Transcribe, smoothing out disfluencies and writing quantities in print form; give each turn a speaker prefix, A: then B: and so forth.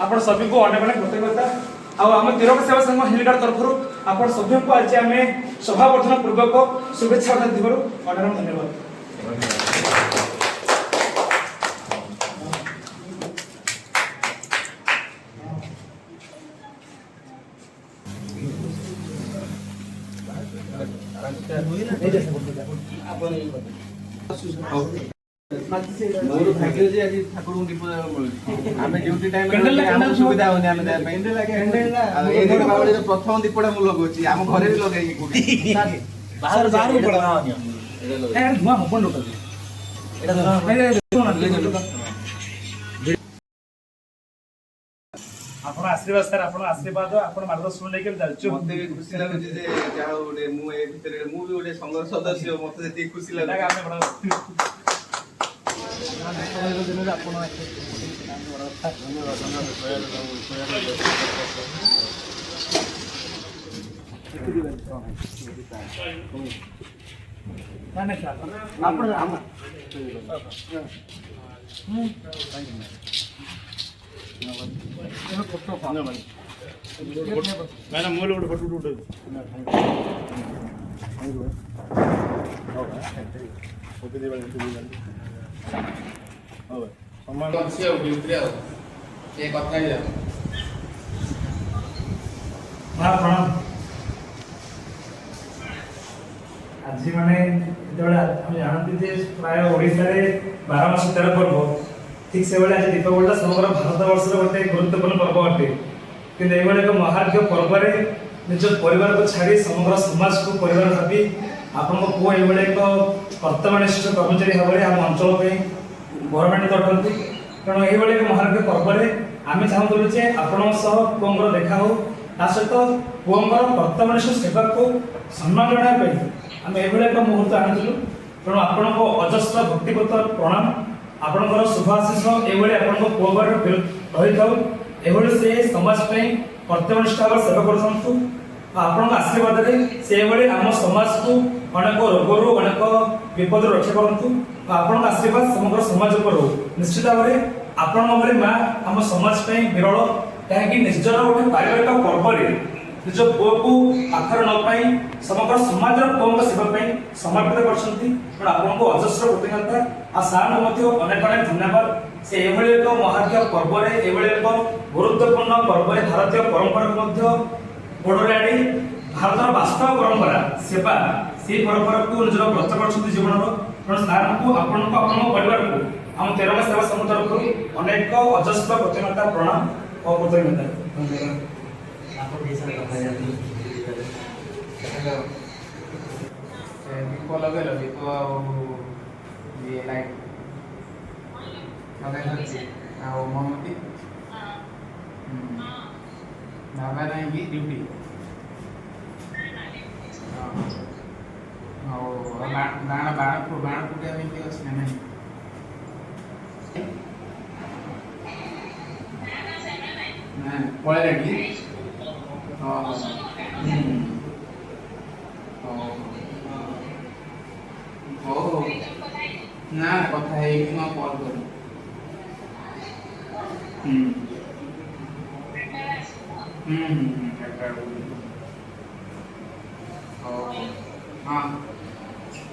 A: ଆପଣ ସଭିଙ୍କୁ ଅନେକ ଅନେକ କୃତଜ୍ଞତା। ଆଉ ଆମ ତିରଙ୍ଗ ସେବା ସଂଘ ହିଲିଗାଡ଼ ତରଫରୁ ଆପଣ ସଭ୍ୟଙ୍କୁ ଆଜି ଆମେ ଶୋଭାବର୍ଦ୍ଧନ ପୂର୍ବକ ଶୁଭେଚ୍ଛା ଥିବାରୁ ଅନେକ ଅନେକ ଧନ୍ୟବାଦ।
B: ମୋର ଭାଗ୍ୟ ଯେ ଆଜି ଠାକୁରଙ୍କୁ ଦୀପ ଦେବାକୁ ମିଳୁଛି। ଆମେ ଡ୍ୟୁଟି ଟାଇମରେ ଆମକୁ ସୁବିଧା ହଉନି ଆମେ ଦେବା ପାଇଁ। ଆଉ ଏଇ ଦୀପାବଳିର ପ୍ରଥମ ଦୀପଟା ମୁଁ ଲଗାଉଛି, ଆମ ଘରେ ବି ଲଗେଇକି କୋଉଠି।
A: ଧୂଆଁ ହବନି ଟୋଟାଲି। ଆପଣ ଆଶୀର୍ବାଦ ସାର୍, ଆପଣ ଆଶୀର୍ବାଦ, ଆପଣ ମାର୍ଗଦର୍ଶନ ନେଇକି ଆମେ ଚାଲିଛୁ।
B: ମତେ ବି ଖୁସି ଲାଗୁଛି ଯେ ଯାହା ହଉ ଗୋଟେ ମୁଁ ଏ ଭିତରେ ମୁଁ ବି ଗୋଟେ ସଂଘର ସଦସ୍ୟ, ମତେ ସେତିକି ଖୁସି ଲାଗୁଛି।
A: ଆମେ ବଡ଼
B: ଦିନରେ ଆପଣ
A: ଆପଣ
C: ମ୍ୟାଡ଼ାମ, ମୋର ଗୋଟେ ଫଟୋ ଉଠେଇଛି।
B: ଅଛି ଆଉ ଡ୍ୟୁଟିରେ ଆଉ ଟିକେ କଥା ହେଇଯାଅ।
A: ମା ପ୍ରଣାମ। ଆଜି ମାନେ ଯେତେବେଳେ ଆମେ ଜାଣନ୍ତି ଯେ ପ୍ରାୟ ଓଡ଼ିଶାରେ 12 ମାସ 13 ପର୍ବ, ଠିକ ସେଭଳି ଆଜି ଦୀପାବଳିଟା ସମଗ୍ର ଭାରତ ବର୍ଷର ଗୋଟେ ଗୁରୁତ୍ୱପୂର୍ଣ୍ଣ ପର୍ବ ଅଟେ। କିନ୍ତୁ ଏଇଭଳି ଏକ ମହାର୍ଘ୍ୟ ପର୍ବରେ ନିଜ ପରିବାରକୁ ଛାଡ଼ି ସମଗ୍ର ସମାଜକୁ ପରିବାର ଭାବି ଆପଣଙ୍କ ପୁଅ ଏଇଭଳି ଏକ କର୍ତ୍ତବ୍ୟନିଷ୍ଠ କର୍ମଚାରୀ ଭାବରେ ଆମ ଅଞ୍ଚଳ ପାଇଁ ଗୌରବାନ୍ୱିତ ଅଟନ୍ତି। ତେଣୁ ଏଇଭଳି ଏକ ମହାର୍ଘ୍ୟ ପର୍ବରେ ଆମେ ଚାହୁଁଥିଲୁ ଯେ ଆପଣଙ୍କ ସହ ପୁଅଙ୍କର ଦେଖା ହଉ, ତା ସହିତ ପୁଅଙ୍କର କର୍ତ୍ତବ୍ୟନିଷ୍ଠ ସେବାକୁ ସମ୍ମାନ ଜଣାଇବା ପାଇଁ ଆମେ ଏଇଭଳି ଏକ ମୁହୂର୍ତ୍ତ ଆଣିଥିଲୁ। ତେଣୁ ଆପଣଙ୍କ ଅଜସ୍ର ଭକ୍ତିପୂତ ପ୍ରଣାମ, ଆପଣଙ୍କର ଶୁଭ ଆଶିଷ ଏଇଭଳି ଆପଣଙ୍କ ପୁଅ ଘରେ ରହିଥାଉ, ଏଭଳି ସେ ସମାଜ ପାଇଁ କର୍ତ୍ତବ୍ୟନିଷ୍ଠ ଭାବରେ ସେବା କରୁଥାନ୍ତୁ। ଆଉ ଆପଣଙ୍କ ଆଶୀର୍ବାଦରେ ସେ ଏଭଳି ଆମ ସମାଜକୁ ଅନେକ ରୋଗରୁ, ଅନେକ ବିପଦରୁ ରକ୍ଷା କରନ୍ତୁ। ଆଉ ଆପଣଙ୍କ ଆଶୀର୍ବାଦ ସମଗ୍ର ସମାଜ ଉପରେ ରହୁ। ନିଶ୍ଚିତ ଭାବରେ ଆପଣଙ୍କ ଭଳି ମା ଆମ ସମାଜ ପାଇଁ ବିରଳ, କାହିଁକି ନିଜର ଗୋଟେ ପାରିବାରିକ ପର୍ବରେ ନିଜ ପୁଅକୁ ପାଖରେ ନ ପାଇ ସମଗ୍ର ସମାଜର ପୁଅଙ୍କ ସେବା ପାଇଁ ସମର୍ପିତ କରିଛନ୍ତି। ତେଣୁ ଆପଣଙ୍କୁ ଅଜସ୍ର କୃତଜ୍ଞତା। ଆଉ ସାର୍ଙ୍କୁ ମଧ୍ୟ ଅନେକ ଅନେକ ଧନ୍ୟବାଦ। ସେ ଏଭଳି ଏକ ମହାର୍ଘ୍ୟ ପର୍ବରେ, ଏଭଳି ଏକ ଗୁରୁତ୍ୱପୂର୍ଣ୍ଣ ପର୍ବରେ ଭାରତୀୟ ପରମ୍ପରାକୁ ମଧ୍ୟ ଗୋଡ଼ରେ ଆଣି ଭାରତର ବାସ୍ତବ ପରମ୍ପରା ସେବା, ସେଇ ପରମ୍ପରାକୁ ନିଜର ବ୍ରତ କରିଛନ୍ତି ଜୀବନର। ତେଣୁ ସାର୍ଙ୍କୁ, ଆପଣଙ୍କୁ, ଆପଣଙ୍କ ପରିବାରକୁ ଆମ ତେରଙ୍ଗା ସେବା ସଂଘ ତରଫରୁ ଅନେକ ଅଜସ୍ର କୃତଜ୍ଞତା, ପ୍ରଣାମ ଓ କୃତଜ୍ଞତା। ଧନ୍ୟବାଦ।
D: ଆପଣ ସାର୍ କଥା ହେଇଯାନ୍ତୁ।
B: ହ୍ୟାଲୋ, ସେ ଦୀପ ଲଗେଇଲ? ଦୀପ ଆଉ ଇଏ ଲାଇଟ୍ ଲଗାଇ ସରିଛି। ଆଉ ମହମବତୀ? ବାବା ନାହିଁ କି ଡ୍ୟୁଟି? ହଉ, ବାଣ ବାଣ ବାଣ ଫୁଟିବା ପାଇଁ କିଏ ଅଛି ନା ନାହିଁ? ନା ପଳେଇଲାଣି। ହଁ ହଉ ହଉ ହଉ। ନା, କଥା ହେଇକି ମୁଁ କଲ୍ କରିବି। ହୁଁ ହୁଁ ହୁଁ ହୁଁ 4ଟା ବେଳକୁ। ହଉ ହଉ, ହଁ।